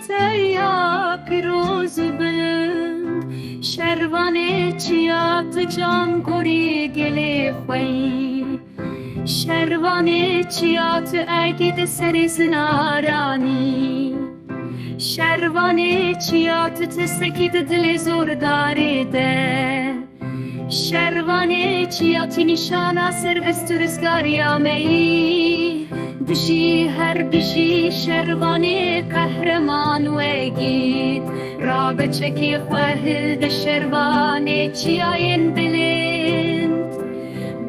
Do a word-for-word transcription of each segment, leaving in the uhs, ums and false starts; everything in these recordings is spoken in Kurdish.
Teya pîroz û bilind, şervanê çiya tu can gorî gelê xwe yî. Şervanê çiya tu erkî di serê zinaranî. Şervanê çiya tu tisekî di dilê zordarê de. Şervanê çiya tu nîşana serbest û rizgariya me yî. Bijî her bijî şervanê qehreman wegît. Rabe çekê xwe hilde şervanê çiyayên bilind.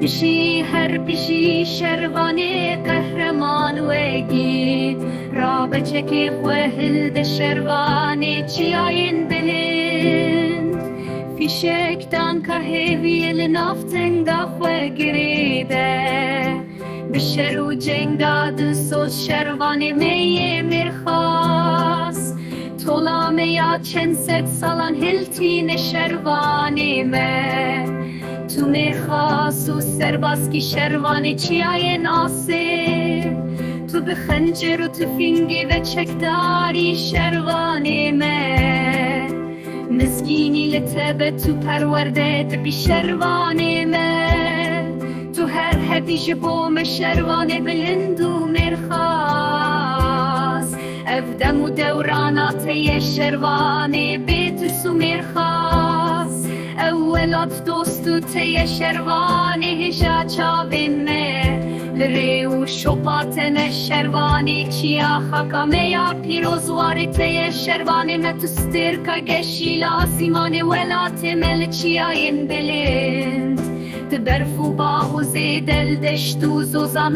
Bijî her bijî şervanê qehreman wegît. Rabe çekê xwe hilde şervanê çiyayên bilind. Fîşek danka hêviyê li nav tenga xwe girêde. Bi şer û cenga du soz şervanê me yê mêrxas. Tola me ya çend sed salan hiltîne şervanê me. Tu mêrxas û serbaskî şervanê çiyayên asê. Tu bi xencêr û tifîngê ve çekdarî şervanê me. Mizgînî li te be tu perwerde dibî şervanê me. Tu her hebî ji bo me şervanê bilind û mêrxas. Ev dem û dewrana te ye şervanê bêtirs û mêrxas. Ew welat dost û te ye şervanê hêja çavên me. Li rê û şopa te ne şervanê çiya xaka me ya pîroz warê te ye şervanê me tu stêrka geşî li asîmanê welatê me li çiyayên bilind. Di berf û bax û zêde li deşt û zozan